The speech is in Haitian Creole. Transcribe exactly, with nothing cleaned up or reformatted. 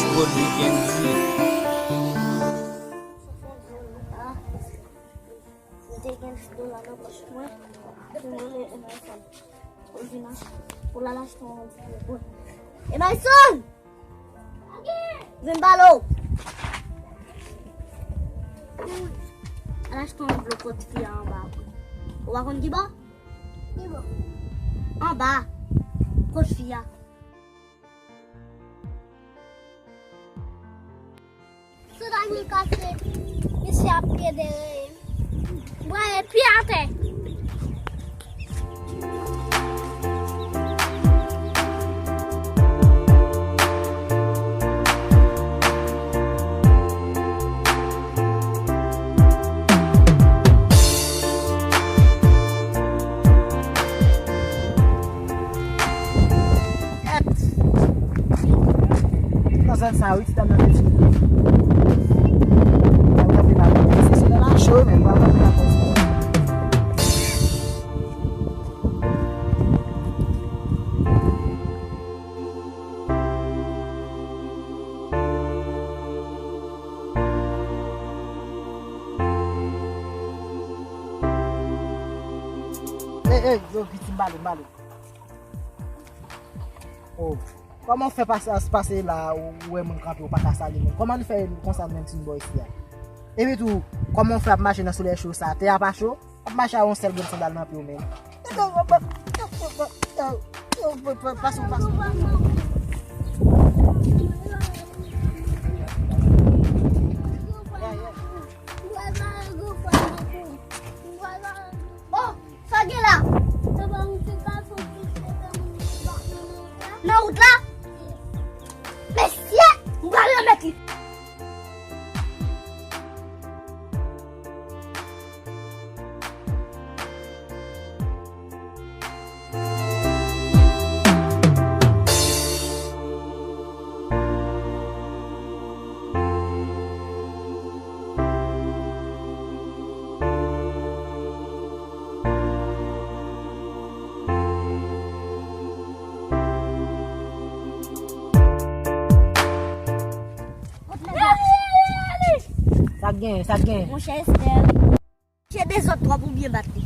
Rodrigue N J. Mwen te gen dola nan pòch mwen. Mwen rele Emerson. Pou l vin ach-, pou l al achte yon ti pwodui. Emerson! Vin pale w! Al achte yon dlo kot fi a anba. Ou pa konn ki bò? Ki bò? Anba. Kot fi a. Sou dòmi kase, misye ap pye dèyè. Bwa e pye atè. Nan zòn sa, wi, ti dam nan te di. Pral kanpe nan pòs. Se sou nan lache, wi, men pral kanpe nan pòs. Ey, ey, yo, viktim, bale, bale. Oh. Kòman w fè pase, pase la, ou wè moun kanpe, ou pa ka salye moun? Kòman nou fè konsa, nou menm, si nou bò isi a? Epi tou, kòman w fè ap mache nan solèy cho sa? Tè a pa cho? Ap mache a yon sèl grenn sandal nan pye w, menm. Pase, pase. Oh! Sa gen la? Nan wout la? Mesye, m pral remèt li. Sa k genyen, sa k genyen? Monchè Esther, se dezòd twòp ou byen bat li.